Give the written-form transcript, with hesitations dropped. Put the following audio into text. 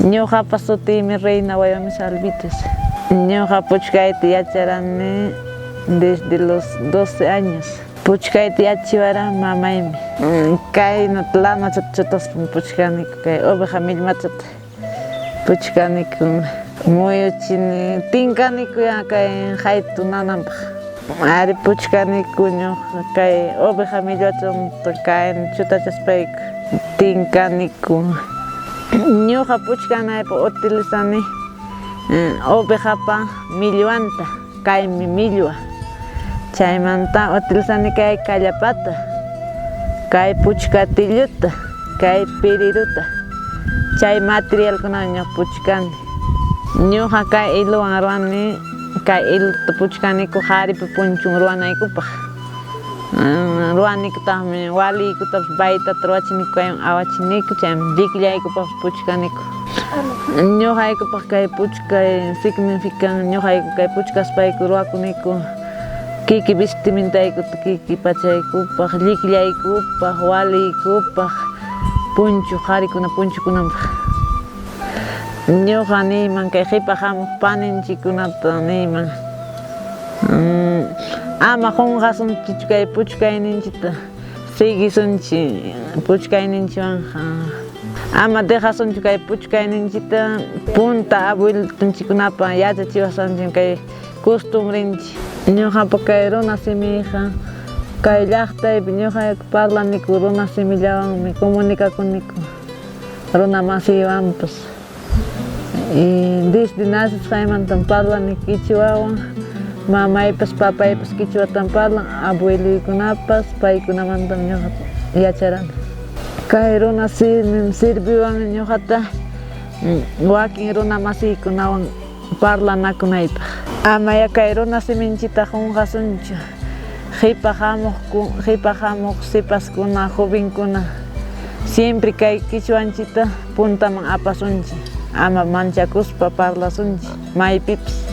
Ñuqapa sutiymi Reina Guayami Salvites. Ñuqa puchkayta yacharani desde los 12 años. Puchkayta yachachiwaran mamaymi. Kaynata lanachata chutaspam puchkaniku, kay oveja millmachata puchkaniku. Muyuchini, tinkaniku ya kay qaytu nananpaq. Ari puchkaniku ñuqa kay oveja millwachanta kayna chutachaspayku tinkaniku. Ñuqa puchkanaypaq utilizani ovejapa millwanta, kaymi millwa. Chaymanta utilizani kay kallapata, kay puchkatilluta, kay piriruta. Chay materialkunawan ñuqa puchkani. Ñuqa kay hilowan ruwani, kay hilota puchkaniku qharipa punchun ruwanaykupaq. Ruwanikutaqmi waliykutapas baytata ruwachiniku kaywan awachiniku, chaymi llikllaykupaqpas puchkaniku. Ñuqaykupaq kay puchkay significan ñuqayku kay puchkaspayku ruwakuniku kiki vestimintaykuta kiki pachaykupaq, llikllaykupaq, waliykupaq, punchu qharikuna punchukunanpaq. Ñuqa niyman kay qhipa hamuq paninchikkunata niyman ama qunqasunchikchu kay puchkayninchikta, siguisunchik puchkayninchikwanqa. Ama dejasunchu kay puchkayninchikta, punta abuelitonchikkunapa yachachiwasqanchik kay costumbrenchik. Ñuqapa kay runa simiyqa kay llaqtaypi ñuqayku parlaniku runa simillawanmi comunicakuniku runa masiywanpas. Y desde nacesqaymantam parlani quichwawan, mamaypas papaypas quichwatam parlan, abueluykunapas paykunamantam ñuqa yacharani. Kay runa simim sirviwan ñuqata wakin runa masiykunawan parlanakunaypaq. Amaya kay runa siminchikta qunqasunchu, qipa hamuq qipa hamuq sipaskuna, jovenkuna siempre kay quichwanchikta puntaman apasunchik, ama manchakuspa parlasunchik maypipas.